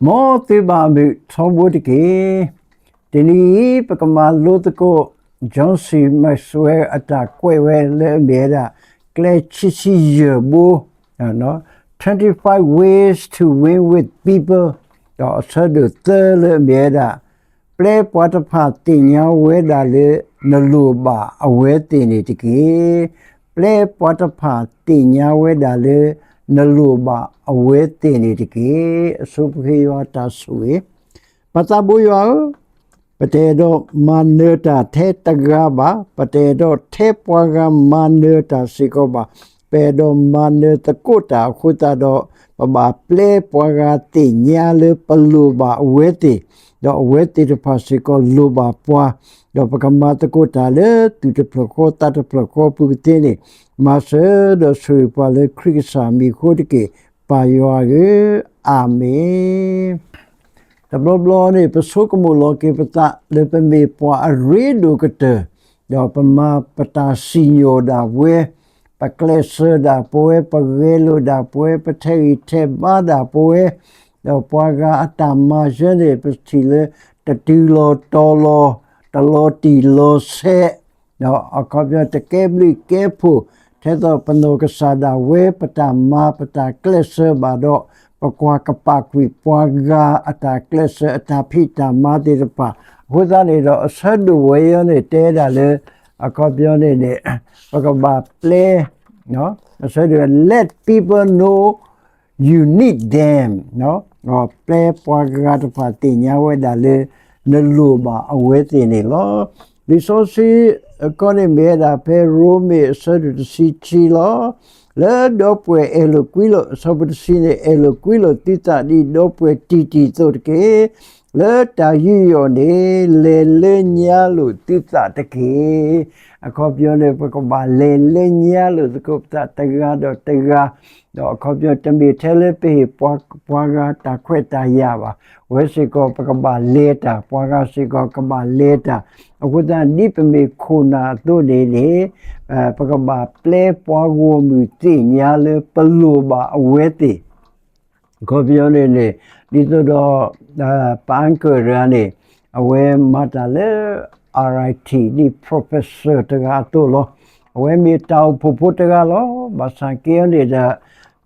မ်သုဘၣ်မုာ်ထီဘိတက့ၢ်. တနံၤအံၤ ပကမၤလိသကိး John C Maxwell အတၢ်ကွဲးဝဲလၢအမ့ၢ်ဝဲဒၣ် ကျဲခံဆံယဲၢ်ဘိ, twenty-five ways to win with people, ဒီးအဆၢဒိၣ်သၢလၢအမ့ၢ်ဝဲဒၣ် ပျဲပှၤတဖၣ်သ့ၣ်ညါဝဲဒၣ်လၢ နလိၣ်ဘၣ်အဝဲသ့ၣ်န့ၣ်တက့ၢ်. ပျဲပှၤတဖၣ်သ့ၣ်ညါဝဲဒၣ်လၢ နလိၣ်ဘၣ်အဝဲသ့ၣ်န့ၣ်တက့ၢ်. အဆိပဃ့ယွၤတၢ်ဆိၣ်ဂ့ၤ, ပၢ်သးဘိယွၤဧၢ, ပတအဲၣ်ဒိးမၤနၢၤတၢ်ထဲတဂၤဘၣ်, ပတအဲၣ်ဒိးထဲပှၤဂၤမၤနၢၤတၢ်စ့ၢ်ကီးဘၣ်, ပအဲၣ်ဒိးမၤနၢၤသကိးတၢ်အဃိသတးဒီး ပဘၣ်ပျဲပှၤဂၤသ့ၣ်ညါလၢပလိၣ်ဘၣ်အဝဲသ့ၣ်, ဒီးအဝဲသ့ၣ်တဖၣ်စ့ၢ်ကီးလိၣ်ဘၣ်ပှၤ, ဒီးပကမၤသကိးတၢ်လၢသူၣ်တဖျၢၣ်ဃီသးတဖျၢၣ်ဃီအပူၤကသ့န့ၣ်, မၤစၢၤဒီးဆိၣ်ဂ့ၤပှၤလၢခရံာ်ကစၢ်မံၤအဃိတက့ၢ်, ပၢ်ယွၤဧၢ, အၤမ့ၣ်. တဘျီဘျီန့ၣ် ပဆိကမိၣ်လီၤက့ၤပသးလၢပမ့ၢ်ပှၤအရ့ဒိၣ်ကတၢၢ်, ဒီးပမၤပတၢ်စံၣ်ညီၣ်ဒၣ်ဝဲ, ပကျဲးစၢးဒၣ်ပဝဲ, ပဂဲၤလိာ်ဒၣ်ပဝဲ, ပထဲးဂံၢ်ထဲးဘါဒၣ်ပဝဲ, ဒီးပှၤဂၤအတၢ်မၤယဲန့ၣ် ပထံၣ်လၢ တတုၤလီၤတီၤလီၤ, တလီၤတံၢ်လီၤဆဲး, ဒီးအခီပညီတကဲဘျုးကဲဖှိၣ်, ထဲသိးပနီၢ်ကစၢ်ဒၣ်ဝဲ ပတၢ်မၤပတၢ်ကျဲးစၢးဘၣ်ဒီး ပကွၢ်ကပာ်ကွံာ်ပှၤဂၤအတၢ်ကျဲးစၢးအတၢ်ဖံးတၢ်မၤသ့ၣ်တဖၣ်, အဃိသတးန့ၣ်ဒီး အဆၢဒိၣ်ဝဲအံၤန့ၣ် တဲဒၣ်လၢ အခီပညီန့ၣ်န့ၣ် ပကဘၣ်ပျဲ, အဆၢဒိၣ်ဝဲ let people know you need them, ပျဲပှၤဂၤတဖၣ်သ့ၣ်ညါဝဲဒၣ်လၢ နလိၣ်ဘၣ်အဝဲသ့ၣ်န့ၣ်လီၤ. လံာ်စီဆှံ ကီန့ၣ်မ့ၢ်ဝဲဒၣ်ဖဲရိမ့ၤအဆၢဒိၣ်တဆံခံလီၤ. လၢဒီပုၢ်ဝဲၢ်အဲၣ်လိာ်ကွံလိာ်, အဆၢဖိတဆံန့ၣ် အဲၣ်လိာ်ကွံလိာ်သုသးဒ်ဒီပုၢ်ဝဲၢ်တံၢ်တံၢ်အသိးတက့ၢ်. လၢတၢ်ယူးယီၣ်န့ၣ် လဲၤလၢညါလိာ်သုသးတက့ၢ်. အခီပညီန့ၣ် ပကဘၣ်လဲၤလၢညါလိာ်သကိးပသးတဂၤဒီးတဂၤ, ဒီးအခီပညီတမ့ၢ်ထဲလၢပဟ့ၣ်ပှၤဂၤတၢ်ခွဲးတၢ်ယာ်ဘၣ်, ဝဲစ့ၢ်ကီးပကဘၣ်လဲၤတၢ်, ပှၤဂၤစ့ၢ်ကီးကဘၣ်လဲၤတၢ်, အဃိသတးဒ်ပမ့ၢ်ခိၣ်နၢ်အသိးန့ၣ်န့ၣ် ပကဘၣ်ပျဲပှၤဂီၢ်မုၢ်သ့ၣ်ညါလၢပလိၣ်ဘၣ်အဝဲသ့ၣ် အခီပညီန့ၣ်န့ၣ် ဒ်သိးဒီး ပအါကၢၣ်တဂၤန့ၣ် အဝဲမၤတၢ်လၢ R I T ဒ် professor တဂၤအသိးလီၤ. အဝဲမ့ၢ်တၢ်အိၣ်ဖှိၣ်ဖိတဂၤလီၤ. ဘၣ်ဆၣ်က့အီၤန့ၣ်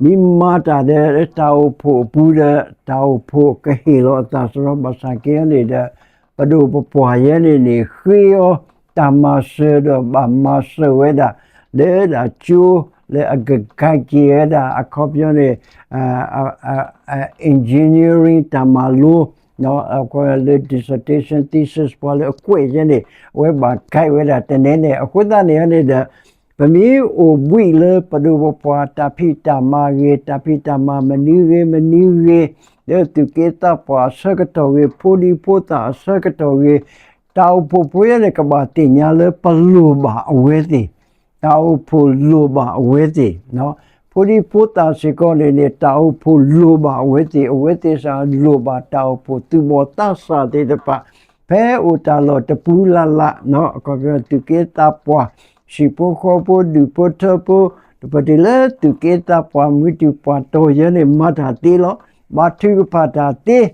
ဒီး မ့ၢ်မၤတၢ်ဒီးတၢ်အိၣ်ဖှိၣ်အပူၤဒီး တၢ်အိၣ်ဖှိၣ်ကဟ့ၣ်လီၤအသးစရီ, ဘၣ်ဆၣ်က့အီၤန့ၣ်ဒီး ပဒိၣ်ပပှၢ်ယဲန့ၣ်န့ၣ် ဃ့အီၤတၢ်မၤစၢၤဒီးဘၣ်မၤစၢၤဝဲဒၣ် လၢဒၣ်ကၠိလၢအကကဲက့ၤဝဲဒၣ် အခီပညီန့ၣ် engineering တၢ်မၤလိ လၢ dissertation thesis ပှၤလၢအကွဲးယဲန့ၣ် အဝဲဘၣ်ကဲဝဲဒၣ်တနဲန့ၣ် အဃိသတးန့ၣ်န့ၣ်ဒီး ပမ့ၢ်အိၣ်ဘှံးလၢပဒိၣ်ပပှၢ်တၢ်ဖံးတၢ်မၤဂ့ၤ, တၢ်ဖံးတၢ်မၤမနုၤဂ့ၤမနုၤဂ့ၤ, လၢသူၣ်က့သးပှၢ်အဆၢကတီၢ်ဂ့ၤ, ဖိဒံဖိသၣ်အဆၢကတီၢ်ဂ့ၤ, တၢ်အိၣ်ဖှိၣ်ဖိယဲန့ၣ် ကဘၣ်သ့ၣ်ညါလၢပလိၣ်ဘၣ်အဝဲသ့ၣ်, တၢ်အိၣ်ဖှိၣ်လိၣ်ဘၣ်အဝဲသ့ၣ်, ဖိဒံဖိသၣ်စ့ၢ်ကီးန့ၣ်န့ၣ် တၢ်အိၣ်ဖှိၣ်လိၣ်ဘၣ်အဝဲသ့ၣ်, အဝဲသ့ၣ်စ့ၢ်ကီးလိၣ်ဘၣ်တၢ်အိၣ်ဖှိၣ်သူၣ်ဘီၣ်သးစၢ်သ့ၣ်တဖၣ် ဖဲအိၣ်တၢ်လီၢ်တပူၤလၢ်လၢ်, အခီပညီသူၣ်က့သးပှၢ်, ဟံၣ်ဖိဃီဖိ, ဒူၣ်ဖိထၢဖိ, တပတုၤလၢသူၣ်က့သးပှၢ် မုၢ်တူၢ်ပှၢ်တီၤယဲန့ၣ် မၤတၢ်သ့လီၤ. ဘါထုကဖၣ်တၢ်သ့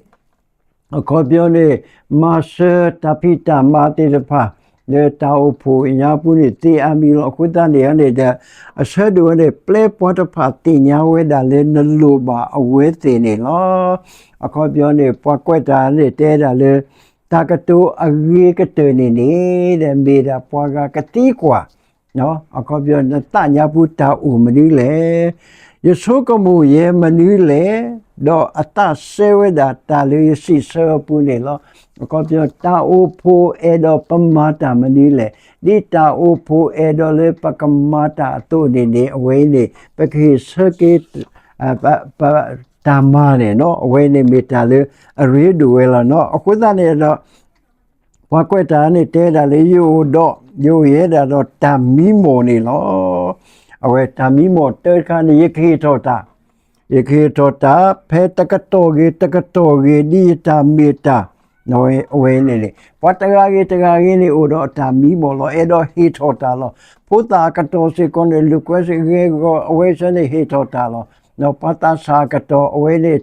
အခီပညီန့ၣ် မၤစၢၤတၢ်ဖံးတၢ်မၤသ့ၣ်တဖၣ် လၢတၢ်အိၣ်ဖှိၣ်ညါပူၤန့ၣ် သ့အါမံၤလီၤ. အဃိသတးန့ၣ်န့ၣ်ဒီး အဆၢဒိၣ်ဝဲန့ၣ် ပျဲပှၤတဖၣ်သ့ၣ်ညါဝဲဒၣ်လၢနလိၣ်ဘၣ်အဝဲသ့ၣ်န့ၣ်လီၤ. အခီပညီန့ၣ် ပှၤကွဲးတၢ်န့ၣ်တဲဒၣ်လၢ တၢ်ကတိၤအဂ့ၤကတၢၢ်န့ၣ်န့ၣ် ဒီးမ့ၢ်ဒၣ်ပှၤဂၤကသံကွၢ် အခီပညီ နသးညါပူၤတၢ်အိၣ်မနုၤလဲၣ်, ယဆိကမိၣ်ယဲမနုၤလဲၣ်, ဒီးအသးစဲဝဲဒၣ်တၢ်လၢယစံးဆၢအပူၤန့ၣ်လီၤ. အခီပညီ တၢ်အိၣ်ဖှိၣ်အဲၣ်ဒိးပမၤတၢ်မနုၤလဲၣ်, ဒ်တၢ်အိၣ်ဖှိၣ်အဲၣ်ဒိးလၢပကမၤတၢ်အသိးန့ၣ်န့ၣ် အဝဲအံၤန့ၣ် ပကဟ့ၣ်ဆၢက့ၤ ပတၢ်မၤန့ၣ်နီၤ အဝဲန့ၣ်မ့ၢ်တၢ်လၢအရ့ဒိၣ်ဝဲလီၤနီၤ. အဃိသတးန့ၣ်ဒီး ပှၤကွဲးတၢ်န့ၣ်တဲဒၣ်လၢယအိၣ်ဒီး ယအိၣ်ယဲဒၣ်ဒီးတၢ်မံမီၢ်န့ၣ်လီၤ. အဝဲတၢ်မံမီၢ်တၢတခါန့ၣ် ယကဟ့ၣ်ထီၣ်တၢ်, ယကဟ့ၣ်ထီၣ်တၢ် ဖဲတကတီၢ်ဂ့ၤတကတီၢ်ဂ့ၤ ဒ်ယတၢ်မ့ၢ်တၢ် အဝဲန့ၣ်န့ၣ် ပှၤတဂၤဂ့ၤတဂၤဂ့ၤန့ၣ် အိၣ်ဒီးတၢ်မံမီၢ်လီၤ. အဲၣ်ဒိးဟ့ၣ်ထီၣ်တၢ်လီၤ. ဖိသၣ်အကတီၢ်စ့ၢ်ကီးန့ၣ် လိာ်ကွဲဂဲၤဂီၤ အဝဲသ့ၣ်န့ၣ်ဟ့ၣ်ထီၣ်တၢ်လီၤ. ပှၤသးစၢ်အကတီၢ် အဝဲန့ၣ်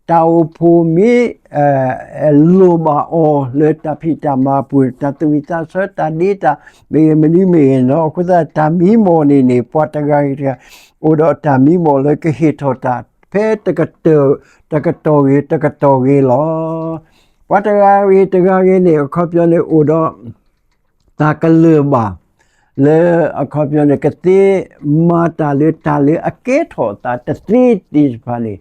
တၢ်အိၣ်ဖှိၣ်မ့ၢ် လိၣ်ဘၣ်အီၤလၢတၢ်ဖံးတၢ်မၤအပူၤ, တၢ်သူၣ်ဝံၣ်သးဆၢ တၢ်ဒ့တၢ်မ့ၢ်ဂ့ၤ မနုၤမ့ၢ်ဂ့ၤန့ၣ်လီၤ. အဃိသတး တၢ်မံမီၢ်န့ၣ်န့ၣ် ပှၤတဂၤဂ့ၤတဂၤ အိၣ်ဒီးတၢ်မံမီၢ်လၢကဟ့ၣ်ထီၣ်တၢ် ဖဲတကတီၢ်ဂ့ၤ တကတီၢ်ဂ့ၤလီၤ. ပှၤတဂၤဂ့ၤတဂၤဂ့ၤန့ၣ် အခီပညီန့ၣ်အိၣ်ဒီး တၢ်ကလၢၢ်ဘၣ် လၢအခီပညီန့ၣ် ကသ့မၤတၢ်လၢတၢ်လၢအကဲထီၣ်အသးတသ့သ့ၣ်တဖၣ်န့ၣ်,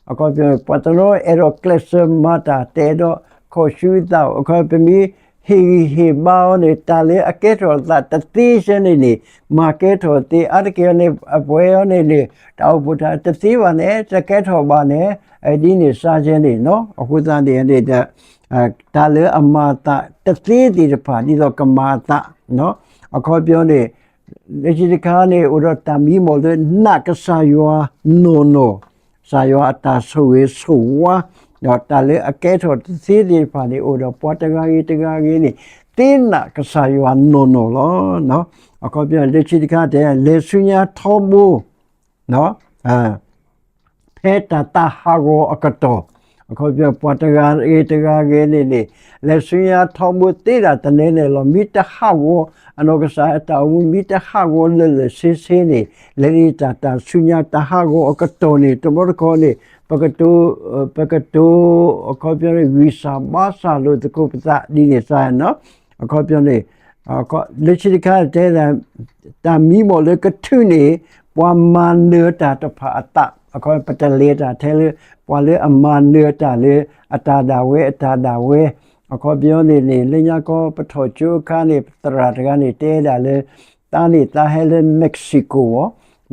အခီပညီန့ၣ် ပှၤတနီၤအဲၣ်ဒိးကျဲးစၢးမၤတၢ် တအဲၣ်ဒိးခီၣ်ဆူအသး, အခီပညီ ပမ့ၢ်ဟ့ၣ်ဂံၢ်ဟ့ၣ်ဘါအီၤန့ၣ် တၢ်လၢအကဲထီၣ်အသးတသ့စဲန့ၣ်န့ၣ် မၤကဲထီၣ်သ့, အါတက့ၢ်န့ၣ် အပှဲၤအီၤန့ၣ်န့ၣ် တၢ်အိၣ်ဖှိၣ်တၢ်တသ့ဘၣ်န့ၣ် တကဲထီၣ်ဘၣ်န့ၣ် ဒ်န့ၣ်စါစဲန့ၣ်လီၤ. အဃိသတးန့ၣ်န့ၣ်ဒီး တၢ်လၢအမၤအသးတသ့သ့ၣ်တဖၣ် ဒ်သိးကမၤအသး အခီပညီန့ၣ် လၢခံတခါန့ၣ် အိၣ်ဒီးတၢ်မံမီၢ်လၢနာ်ကစၢ်ယွၤနီၢ်နီၢ်, ကစၢ်ယွၤအတၢ်ဆိၣ်ဂ့ၤဆိၣ်ဝါ, ဒီးတၢ်လၢအကဲထီၣ်တသ့သ့ၣ်တဖၣ်န့ၣ် အိၣ်ဒီးပှၤတဂၤဂ့ၤတဂၤဂ့ၤန့ၣ် သ့နာ်ကစၢ်ယွၤနီၢ်နီၢ်လီၤ. အခီပညီ လၢခံတခါတဲ လဲၤဆူညါထီဘိ ဖဲတၢ်သးဟးဂီၤအကတီၢ်, အခီပညီ ပှၤတဂၤဂ့ၤတဂၤဂ့ၤန့ၣ်န့ၣ် လဲၤဆူညါထီဘိသ့ဒၣ်တနဲနဲလီၤ. မ့ၢ်တဟးဂီၤ အနီၢ်ကစၢ်အတၢ်အိၣ်မူ မ့ၢ်တဟးဂီၤလၢာ်လၢာ်ဆ့ဆ့န့ၣ် လဲၤဒ်တၢ်တၢ်ဆူညါတၢ်ဟးဂီၤအကတီၢ်န့ၣ် တဘျီတခီၣ်န့ၣ် ပကတိၤ ပကတိၤ အခီပညီန့ၣ် ဂံၢ်စၢ်ဘါစၢ်လိာ်သကိးပသးဒ်န့ၣ်စါန့ၣ်လီၤ. အခီပညီန့ၣ် လၢခံတခါတဲဒၣ် တၢ်မံမီၢ်လၢကထုးန့ၢ် ပှၤမၤနၢၤတၢ်တဖၣ်အသး, အခီပညီ ပတလဲၤတၢ်ထဲလၢ ပှၤလၢအမၤနၢၤတၢ်လၢ အတၢ်ဒၣ်ဝဲအတၢ်ဒၣ်ဝဲ, အခီပညီန့ၣ်န့ၣ် လၢညါခီပထီၣ်ကၠိအခါန့ၣ် ပသရၣ်တဂၤန့ၣ်တဲဒၣ်လၢ သးန့ၣ်သးဟဲလၢ Mexico အီၤ,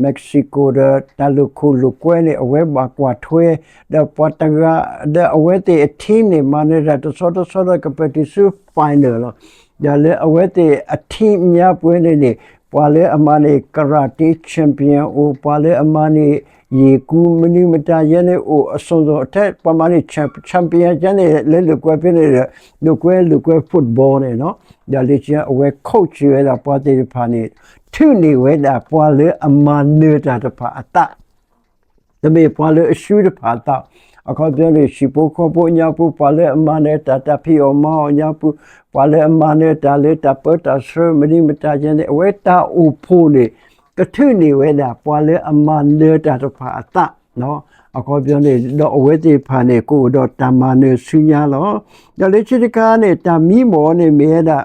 Mexico ဒီးတၢ်လိာ်ခိၣ်လိာ်ကွဲန့ၣ် အဝဲဘၣ်ကွၢ်ထွဲ ဒီးပှၤတဂၤ ဒီးအဝဲသ့ၣ်အ team န့ၣ် မၤနၢၤတၢ်တဆီတဆီဒီးကပတုၤဆူ final လီၤ. ဒီးလၢအဝဲသ့ၣ်အ team ညါပှဲၤန့ၣ်န့ၣ် ပှၤလၢအမၤန့ၣ် karate champion အိၣ်, ပှၤလၢအမၤန့ၣ် ယ့ၢ်ကူမနုၤမတၤယဲန့ၣ်အိၣ် အစိၤစိၤအထဲ ပှၤမၤန့ၣ် champion ယဲန့ၣ် လၢလိာ်ကွဲဖဲန့ၣ်ဒီး လိာ်ကွဲလိာ်ကွဲ football န့ၣ်လီၤ. ဒီးလၢခံအဝဲ coach ဝဲဒၣ်ပှၤသ့ၣ်တဖၣ်န့ၣ် ထုးန့ၢ်ဝဲဒၣ်ပှၤလၢအမၤနၢၤတၢ်တဖၣ်အသး တမ့ၢ်ပှၤလၢအဆှုတဖၣ်အသး, အခီပညီန့ၣ် ဟံၣ်ဖိဃီဖိညါပူၤ ပှၤလၢအမၤနၢၤတၢ် တၢ်ဖံးအီၣ်မၤအီၣ်ညါပူၤ, ပှၤလၢအမၤနၢၤတၢ်လၢတၢ်ပၢတၢ်ဆှၢ မနုၤမတၤယဲန့ၣ် အဝဲတၢ်အိၣ်ဖှိၣ်န့ၣ် ကထုးန့ၢ်ဝဲဒၣ် ပှၤလၢအမၤနၢၤတၢ်တဖၣ်အသး, အခီပညီန့ၣ် ဒီးအဝဲသ့ၣ်တဖၣ်န့ၣ် ကအိၣ်ဒီးတၢ်မၤနၢၤဆူညါလီၤ. ဒီးလၢခံတခါန့ၣ် တၢ်မံမီၢ်န့ၣ်မ့ၢ်ဝဲဒၣ်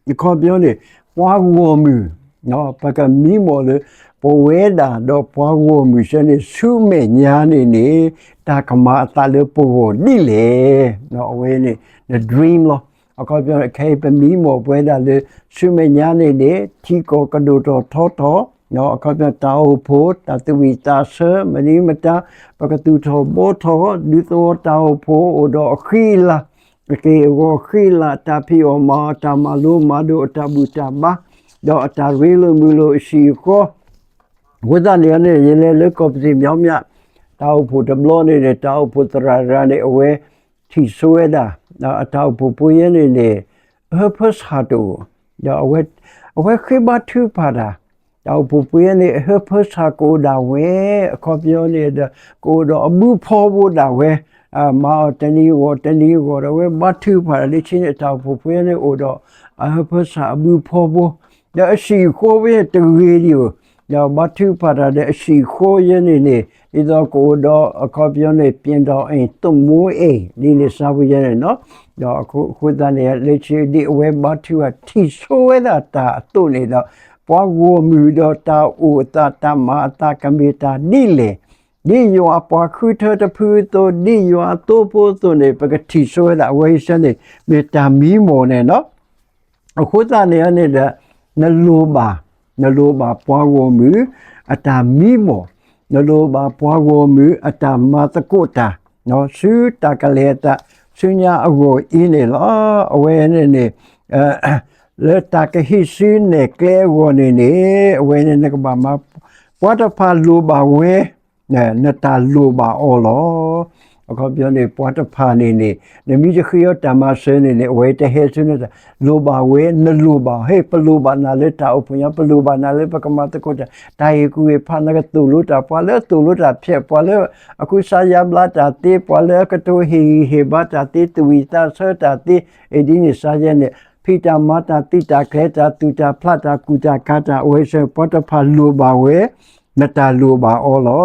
အခီပညီန့ၣ် ပှၤဂီၢ်မုၢ်, ပကမံမီၢ်လၢ ပဝဲဒၣ်ဒီးပှၤဂီၢ်မုၢ်စ့ၢ်န့ၣ် ဆူမဲာ်ညါန့ၣ်န့ၣ် တၢ်ကမၤအသးလၢပဂီၢ်ဒ်လဲၣ်, အဝဲန့ၣ် န dream လီၤ. အခီပညီ ခဲအံၤပမံမီၢ်ပဝဲဒၣ်လၢ ဆူမဲာ်ညါန့ၣ်န့ၣ် ထံကီၢ်ကဒိၣ်ထီၣ်ထီထီၣ်, အခီပညီ တၢ်အိၣ်ဖှိၣ် တၢ်သူၣ်ဝံၣ်သးဆၢ မနုၤမတၤ ပကသူၣ်ထီၣ်ဘှီထီၣ် ဒူသဝီတၢ်အိၣ်ဖှိၣ်အိၣ်ဒီးအဃံအလၤ အက့ၢ်အဂီၤဃံလၤ တၢ်ဖံးအီၣ်မၤအီၣ် တၢ်မၤလိမၤဒိး အတၢ်ဘူၣ်တၢ်ဘါ ဒီးအတၢ်ရ့လိာ်မုာ်လိာ်အဟံၣ်အဃီ, အဃိသတးန့ၣ်န့ၣ် ယလဲၤလၢကီၢ်ပသံၣ်မၠီမၠး တၢ်အိၣ်ဖှိၣ်တဘျီန့ၣ်န့ၣ် တၢ်အိၣ်ဖှိၣ်သရၣ်တဂၤန့ၣ် အဝဲထံၣ်ဆိဝဲဒၣ် အတၢ်အိၣ်ဖှိၣ်ဖိယဲန့ၣ်န့ၣ် အဟၢဖၢဆၣ်တအိၣ်, ဒီးအဝဲဃ့ဘါထုကဖၣ်တၢ် တၢ်အိၣ်ဖှိၣ်ဖိယဲန့ၣ် အဟၢဖၢဆၣ်ကအိၣ်ဒၣ်ဝဲ အခီပညီန့ၣ်ဒီး ကအိၣ်ဒီးအဘုဖီဖိဒၣ်ဝဲ, မၤအီၤတနံၤအဂီၢ် တနံၤအဂီၢ်ဒီး အဝဲဘါထုကဖၣ်တၢ်လၢခံန့ၣ် တၢ်အိၣ်ဖှိၣ်ဖိယဲန့ၣ်အိၣ်ဒီး အဟၢဖၢဆၣ်အဘုဖီဖိ, ဒီးအဟံၣ်အဃီဝဲတဂ့ၤဒံးဧိၤ, ဒီးဘါထုကဖၣ်တၢ်ဒီးအဟံၣ်အဃီယဲန့ၣ်န့ၣ် ဒ်သိးကအိၣ်ဒီးအခီပညီန့ၣ် ပြင်တော်အိမ် သမူအိမ် ဒ်န့ၣ်စါဖူယဲန့ၣ်လီၤ. ဒီးအဃိသတးန့ၣ် လၢခံဒ်အဝဲဘါထုကဖၣ်ထံၣ်ဆိဝဲဒၣ်တၢ်အသိးန့ၣ်ဒီး ပှၤဂီၢ်မုၢ်ဒီးတၢ်အိၣ်အသး တၢ်မၤအသးကမ့ၢ်တၢ်ဒ်လဲၣ်, ဒ်ယွၤအပှၤဃုထၢတဖုအသိး ဒ်ယွၤအသိဖိအသိးန့ၣ် ပကထံၣ်ဆိဝဲဒၣ်အဝဲအံၤစ့ၢ်န့ၣ် မ့ၢ်တၢ်မံမီၢ်န့ၣ်လီၤ. အဃိသတးန့ၣ်န့ၣ်ဒီး နလိၣ်ဘၣ်, နလိၣ်ဘၣ်ပှၤဂီၢ်မုၢ်အတၢ်မံမီၢ်, နလိၣ်ဘၣ်ပှၤဂီၢ်မုၢ်အတၢ်မၤသကိးတၢ် ဆူတၢ်ကလဲၤအသး ဆူညါအဂီၢ်အံၤန့ၣ်လီၤ. အဝဲန့ၣ်န့ၣ် လၢတၢ်ကဟံးစုနဲၣ်ကျဲအဂီၢ်န့ၣ်န့ၣ် အဝဲန့ၣ် နကဘၣ်မၤ ပှၤတဖၣ်လိၣ်ဘၣ်ဝဲ နတၢ်လိၣ်ဘၣ်အီၤလီၤ. အခီပညီန့ၣ် ပှၤတဖၣ်န့ၣ်န့ၣ် နမ့ၢ်တဃ့အီၤတၢ်မၤစၢၤန့ၣ်န့ၣ် အဝဲတဟဲဆူနတၢ် လိၣ်ဘၣ်ဝဲ နလိၣ်ဘၣ် ဟ့ၣ် ပလိၣ်ဘၣ်နၤလၢတၢ်အိၣ်ဖှိၣ်ညါ ပလိၣ်ဘၣ်နၤလၢပကမၤသကိးတၢ် တၢ်ဟ့ၣ်ကူၣ်ဟ့ၣ်ဖး နကသိၣ်လိတၢ် ပှၤလၢသိၣ်လိတၢ်ဖျဲး ပှၤလၢအကူစါယါဘျါတၢ်သ့ ပှၤလၢအကတိၤဟ့ၣ်ဂံၢ်ဟ့ၣ်ဘါတၢ်သ့ သူၣ်ဝံၣ်သးဆၢတၢ်သ့ အံၤဒ်န့ၣ်စါယဲန့ၣ် ဖံးတၢ်မၤတၢ် သုးတၢ်ကျဲၤတၢ် သူၣ်တၢ်ဖျးတၢ် ကူၣ်တၢ်ကၤတၢ် အဝဲစ့ၢ် ပှၤတဖၣ်လိၣ်ဘၣ်ဝဲ နတၢ်လိၣ်ဘၣ်အီၤလီ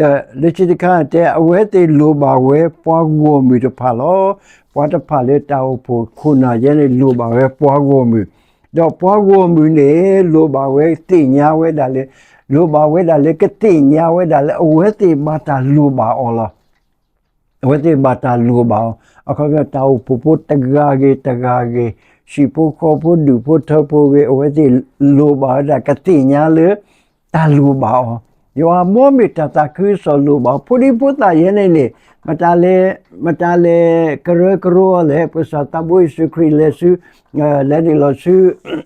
ၤ. လၢခံတခါတဲ အဝဲသ့ၣ်လိၣ်ဘၣ်ဝဲပှၤဂီၢ်မုၢ်တဖၣ်လီၤ. ပှၤတဖၣ်လၢတၢ်အိၣ်ဖှိၣ်ခိၣ်နၢ်ယဲန့ၣ် လိၣ်ဘၣ်ဝဲပှၤဂီၢ်မုၢ်, ဒီးပှၤဂီၢ်မုၢ်န့ၣ် လိၣ်ဘၣ်ဝဲသ့ၣ်ညါဝဲဒၣ်လၢ လိၣ်ဘၣ်ဝဲဒၣ်လၢကသ့ၣ်ညါဝဲဒၣ်လၢ အဝဲသ့ၣ်ဘၣ်တၢ်လိၣ်ဘၣ်အီၤလီၤ. အဝဲသ့ၣ်ဘၣ်တၢ်လိၣ်ဘၣ်အီၤ, အခီပညီတၢ်အိၣ်ဖှိၣ်ဖိတဂၤဂ့ၤတဂၤဂ့ၤ, ဟံၣ်ဖိဃီဖိဒူၣ်ဖိထၢဖိဂ့ၤ, အဝဲသ့ၣ်လိၣ်ဘၣ်ဝဲဒၣ်ကသ့ၣ်ညါလၢ တၢ်လိၣ်ဘၣ်အီၤ, ယွၤအဘီအမုၢ်တၢ်သးခုကစီၣ်လိၣ်ဘၣ်အီၤ, ဖိဒံဖိသၣ်ယဲန့ၣ်န့ၣ်, မတၤလဲၤ, မတၤလဲၤကရၢကရိအီၤလဲၣ်, ပကစၢ်သးဘိယ့ၣ်ၡူးခရံာ်လဲၤဆူ, လဲၤနုာ်လီၤဆူ,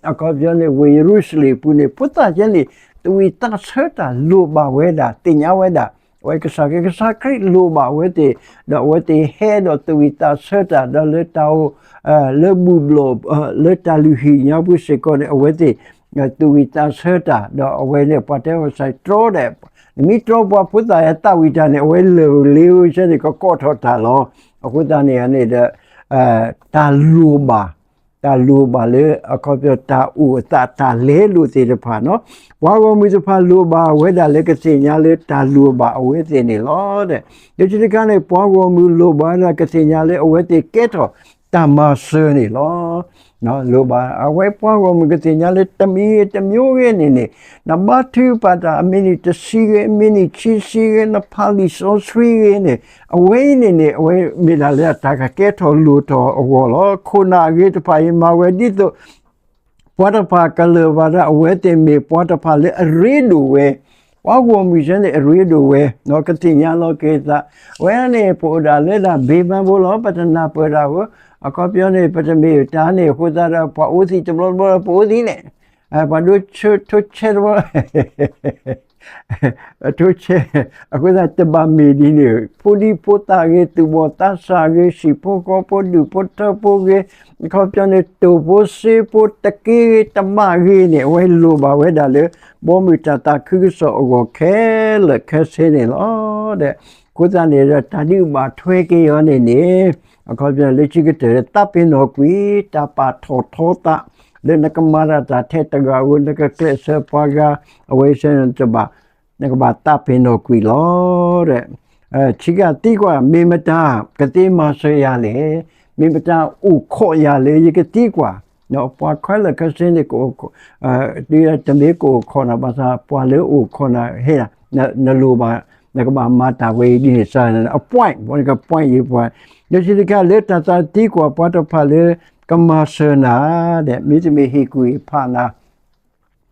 အခီပညီန့ၣ် ဝ့ၢ်ယရူၤၡလ့ၣ်အပူၤန့ၣ် ဖိသၣ်ယဲန့ၣ်, သူၣ်ဝံၣ်သးဆၢတၢ်လိၣ်ဘၣ်ဝဲဒၣ် သ့ၣ်ညါဝဲဒၣ် အဝဲကစၢ်ခရံာ်, ကစၢ်ခရံာ်လိၣ်ဘၣ်အဝဲသ့ၣ်, ဒီးအဝဲသ့ၣ်ဟဲဒီးသူၣ်ဝံၣ်သးဆၢတၢ် ဒီးလၢတၢ်အိၣ်, လၢဘူၣ်ဘျီၣ်, လၢတၢ်လုၢ်ဟံၣ်ညါပူၤစ့ၢ်ကီးန့ၣ် အဝဲသ့ၣ်, သူၣ်ဝံၣ်သးဆၢတၢ် ဒီးအဝဲန့ၣ် ပှၤတဲဝဲစ့ၢ်တြီဒီး, နမ့ၢ်တြီပှၤဖိသၣ်ယဲသးဝံၣ်တၢ်န့ၣ် အဝဲလၢာ်လ့ဝဲဆဲန့ၣ် ကကိးထီၣ်တၢ်လီၤ. အဃိသတးန့ၣ်န့ၣ်ဒီး, တၢ်လိၣ်ဘၣ်, တၢ်လိၣ်ဘၣ်လၢအခီပညီတၢ်အိၣ်အသးတၢ်လဲလိာ်သ့ၣ်တဖၣ်နီၤ, ပှၤဂီၢ်မုၢ်တဖၣ်လိၣ်ဘၣ်ဝဲဒၣ်လၢကသ့ၣ်ညါလၢတၢ်လိၣ်ဘၣ်အဝဲသ့ၣ်န့ၣ်လီၤ. လၢခံတခါန့ၣ် ပှၤဂီၢ်မုၢ်လိၣ်ဘၣ်ဝဲဒၣ်ကသ့ၣ်ညါလၢအဝဲသ့ၣ်ကဲထီၣ်တၢ်မၤစၢၤန့ၣ်လီၤ. လိၣ်ဘၣ်အဝဲပှၤဂီၢ်မုၢ်ကသ့ၣ်ညါလၢတမံၤဂ့ၤတမံၤဂ့ၤန့ၣ်န့ၣ်, နဘါထုကဖၣ်တၢ် အမံးနံးတဆံဂ့ၤ အမံးနံးခံဆံဂ့ၤ နဖးလံာ်စီဆှံဂ့ၤန့ၣ်, အဝဲအံၤန့ၣ်န့ၣ် အဝဲမ့ၢ်ဒၣ်လၢအတၢ်ကကဲထီၣ်လိၣ်ထီၣ်အဂီၢ်လီၤ. ခိၣ်နၢ်အဂ့ၤတဖၣ်အံၤမၤဝဲဒ်သိး ပှၤတဖၣ်ကလၢၢ်ဘၣ်ဒၣ် အဝဲသ့ၣ်မ့ၢ်ပှၤတဖၣ်လၢအရ့ဒိၣ်ဝဲ, ပှၤဂီၢ်မုၢ်စ့ၢ်န့ၣ် အရ့ဒိၣ်ဝဲ, ကသ့ၣ်ညါလီၤက့ၤသး, အဝဲန့ၣ် ပအိၣ်ဒၣ်လၢဒၣ်ဘ့ဘၣ်ဘိလီၤ ပတနၢ်ပၢၢ်တၢ်ဧိၤ, အခီပညီန့ၣ် ပတမ့ၢ်တၢ်န့ၣ် အဃိသတးဒီး ပှၤအိၣ်သံးတဘျီတဘျီ ပအိၣ်သံးန့ၣ်, ပှၤဒိထိဆဲတဘျီ ထိဆဲ, အဃိသတးတဘၣ်မ့ၢ်ဒ်န့ၣ်, ဖိဒံဖိသၣ်ဂ့ၤ သူၣ်ဘီၣ်သးစၢ်ဂ့ၤ ဟံၣ်ဖိဃီဖိဒူၣ်ဖိထၢဖိဂ့ၤ, အခီပညီန့ၣ် တိၢ်ဖိစ့ဖိတက့ဂ့ၤတဘၣ်ဂ့ၤန့ၣ် အဝဲလိၣ်ဘၣ်ဝဲဒၣ်လၢ ဘီမုၢ်တၢ်သးခုကစီၣ်အဂီၢ်ခဲလၢာ်ခဲဆ့န့ၣ်လီၤ. ဒီးအဃိသတးန့ၣ်ဒီး တၢ်ဒုးဘၣ်ထွဲက့ၤအီၤန့ၣ်န့ၣ်, အခီပညီလၢခံကတၢၢ် သးပ့ၤနီၣ်ကွံာ် တၢ်ပာ်ထီၣ်ထီသး လၢနကမၤတၢ်တၢ်ထဲတဂၤဧိၤ နကကျဲးစၢးပှၤဂၤ အဝဲစ့ၢ်န့ၣ်တဘၣ်, နကဘၣ်သးပ့ၤနီၣ်ကွံာ်လီၤ. ဆံးကသံကွၢ် မ့ၢ်မတၤကသ့မၤစၢၤယၤလဲၣ်, မ့ၢ်မတၤအိၣ်ခိးယၤလၢယကသံကွၢ်, ပှၤခဲလၢာ်ခဲဆ့န့ၣ် တမ့ၢ်ကအိၣ်ခိးနၤဘၣ်ဆၣ် ပှၤလၢအိၣ်ခိးနၤဟဲ, နလိၣ်ဘၣ်, နကဘၣ်မၤတၢ်ဝဲအံၤဒ်န့ၣ်စ့ၢ်န့ၣ် အပွဲး, ပှၤကပွဲးယံၤပှၤ, လၢခံတခါလၢတၢ်သးသံကွၢ်ပှၤတဖၣ်လၢ ကမၤစၢၤနၤ, ဒီးမ့တမ့ၢ်ဟ့ၣ်ကူၣ်ဟ့ၣ်ဖးနၤ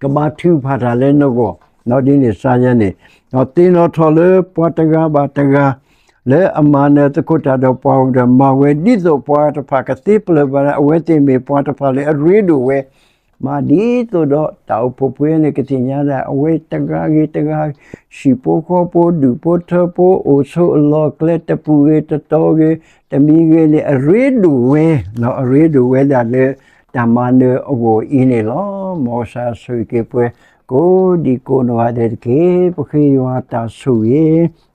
ကဘါထုကဖၣ်တၢ်လၢနဂီၢ်, ဒ်န့ၣ်စ့ၢ်ယဲန့ၣ်, သ့ၣ်နီၣ်ထီၣ်လၢပှၤတဂၤဘၣ်တဂၤ, လၢအမၤနၢၤသကိးတၢ်ဒီးပှၤဂီၢ်မုၢ်ဒီး မၤဝဲဒ်သိးပှၤတဖၣ်ကသ့ပျၢၢ်ဘၣ်ဒၣ် အဝဲသ့ၣ်မ့ၢ်ပှၤတဖၣ်လၢအရ့ဒိၣ်ဝဲ, မၤဒ်သိးဒီးတၢ်အိၣ်ဖှိၣ်ဖိန့ၣ် ကသ့ၣ်ညါဒၣ် အဝဲတဂၤဂ့ၤတဂၤ, ဟံၣ်ဖိဃီဖိဒူၣ်ဖိထၢဖိ အိၣ်ဆိးအလီၢ်ကျဲ တပူၤဂ့ၤတတီၤဂ့ၤ, တမံၤဂ့ၤန့ၣ် အရ့ဒိၣ်ဝဲ, အရ့ဒိၣ်ဝဲဒၣ်လၢ တၢ်မၤနၢၤအဂီၢ်အံၤန့ၣ်လီၤ. မ်ကစၢ်ဆိၣ်ဂ့ၤက့ၤပှၤ ကိးဒံကိးနီၢ်ဂၤဒဲးတက့ၢ်. ပဃ့ယွၤတၢ်ဆိၣ်ဂ့ၤ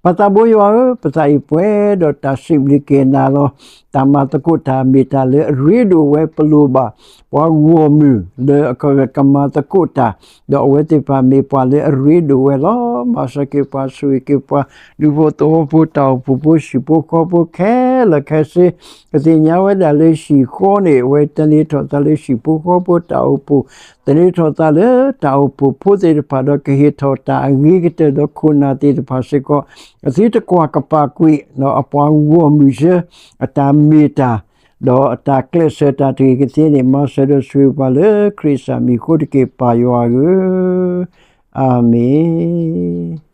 ပသးဘိယွၤဧၢ, ပသးအံၤပှဲၤဒီးတၢ်စံးဘျုးက့ၤနၤလီၤ. တၢ်မၤသကိးတၢ်မ့ၢ်တၢ်လၢအရ့ဒိၣ်ဝဲ ပလိၣ်ဘၣ် ပှၤဂီၢ်မုၢ်လၢအကမၤသကိးတၢ်, ဒီးအဝဲသ့ၣ်တဖၣ်မ့ၢ်ပှၤလၢအရ့ဒိၣ်ဝဲလီၤ. မၤစၢၤက့ၤပှၤ ဆိၣ်ဂ့ၤက့ၤပှၤ ဒူဖိသဝီဖိ တၢ်အိၣ်ဖှိၣ်ဖိ ဟံၣ်ဖိဃီဖိခဲလၢာ်ခဲဆ့, ကသ့ၣ်ညါဝဲဒၣ်လၢဟံၣ်ဃီန့ၣ် အဝဲသန့ၤထီၣ်သးလၢဟံၣ်ဖိဃီဖိတၢ်အိၣ်ဖှိၣ်, သန့ၤထီၣ်သးလၢတၢ်အိၣ်ဖှိၣ်ဖိသ့ၣ်တဖၣ်ဒီး ကဟ့ၣ်ထီၣ်တၢ်အဂ့ၤကတၢၢ်ဒီးခိၣ်နၢ်သ့ၣ်တဖၣ်စ့ၢ်ကီး, အသုတကွၢ်ကပာ်ကွံာ် အပှၤဂီၢ်မုၢ်စ့ၢ် အတၢ်မ့ၢ်တၢ် ဒီးအတၢ်ကျဲးစၢးတၢ်တဂ့ၤကသ့န့ၣ် မၤစၢၤဒီးဆိၣ်ဂ့ၤပှၤလၢခရံာ်စၢ်မံၤအဃိတက့ၢ် ပၢ်ယွၤဧၢ, အၤမ့ၣ်.